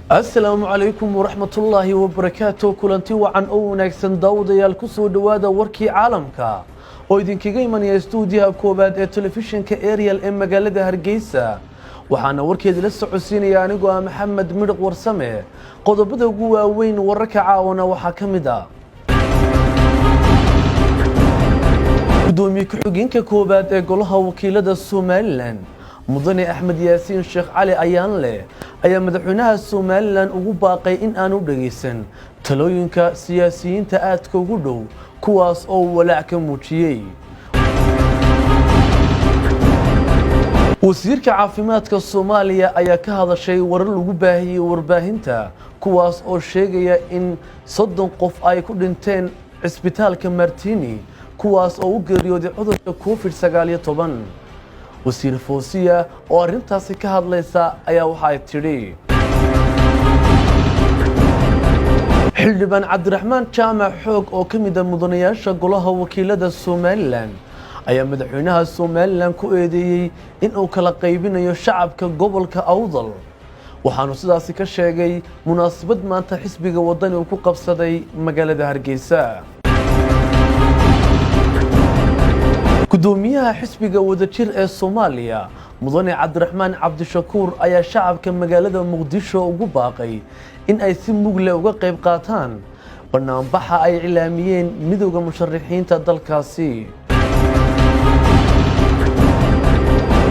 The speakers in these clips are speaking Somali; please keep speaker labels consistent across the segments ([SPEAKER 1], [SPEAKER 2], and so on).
[SPEAKER 1] Asalaamu calaykum waraxmatullaahi wabarakaatu. Kulanti wacan oo wanaagsan, daawadayaal. Ku soo dhowaada warkii caalamka oo idinkaga imanaya stuudiyaha koowaad ee telefishinka Ariel ee magaalada Hargeysa. Waxaana warkeeda la socodsiinaya anigoo ah Maxamed Midhiq Warsame. Qodobada ugu waaweyn wararka caawana waxaa ka mid ah: gudoomiye ku-xigeenka koowaad ee Golaha Wakiilada Somaliland, Mudane Axmed Yaasiin Sheekh Cali Ayaanle, ayaa madaxweynaha Somaliland ugu baaqay in aanu dhegaysan talooyinka siyaasiyiinta aadka ugu dhow, kuwaas oo walaac ka muujiyey. Wasiirka caafimaadka Soomaaliya ayaa ka hadashay warar lagu baahiyey warbaahinta, kuwaas oo sheegaya in 30 qof ay ku dhinteen cisbitaalka Martini, kuwaas oo u geeriyooday cudurka COVID-19. Wasiir Foosiya oo arrintaasi ka hadlaysa ayaa waxa ay tidhi: Xildhibaan Cabdiraxmaan Jaamac Xoog oo ka mid ah mudanayaasha Golaha Wakiilada Somaliland ayaa madaxweynaha Somaliland ku eedeeyey in uu kala qaybinayo shacabka gobolka Awdal. Waxaanu sidaasi ka sheegay munaasabad maanta xisbiga Wadani uu ku qabsaday magaalada Hargeysa. Gudoomiyaha xisbiga Wadajir ee Soomaaliya, Mudane Cabdiraxmaan Cabdishakuur, ayaa shacabka magaalada Muqdisho ugu baaqay in ay si mugle uga qayb qaataan banaanbaxa ay cilaamiyeen Midowda Musharaxiinta dalkaasi.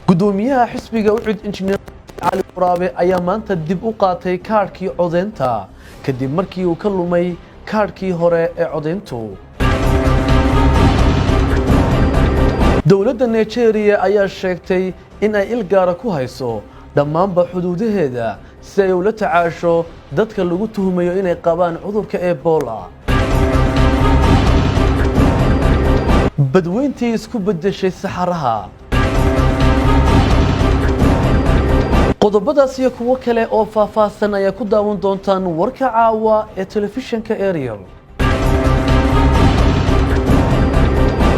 [SPEAKER 1] Gudoomiyaha xisbiga UCID, Injineer Cali Waraabe, ayaa maanta dib u qaatay kaadhkii codeynta kadib markii uu ka lumay kaadhkii hore ee codeyntu. Dowladda Nigeria ayaa sheegtay in ay il gaara ku hayso dhammaanba xuduudaheeda si ay ula tacaasho dadka lagu tuhumayo inay qabaan cudurka Ebola. Badweyntii isku beddeshay saxaraha. Qodobadaas iyo kuwo kale oo faahfaahsan ayaa ku daawan doontaan warka caawa ee telefishinka Ariel.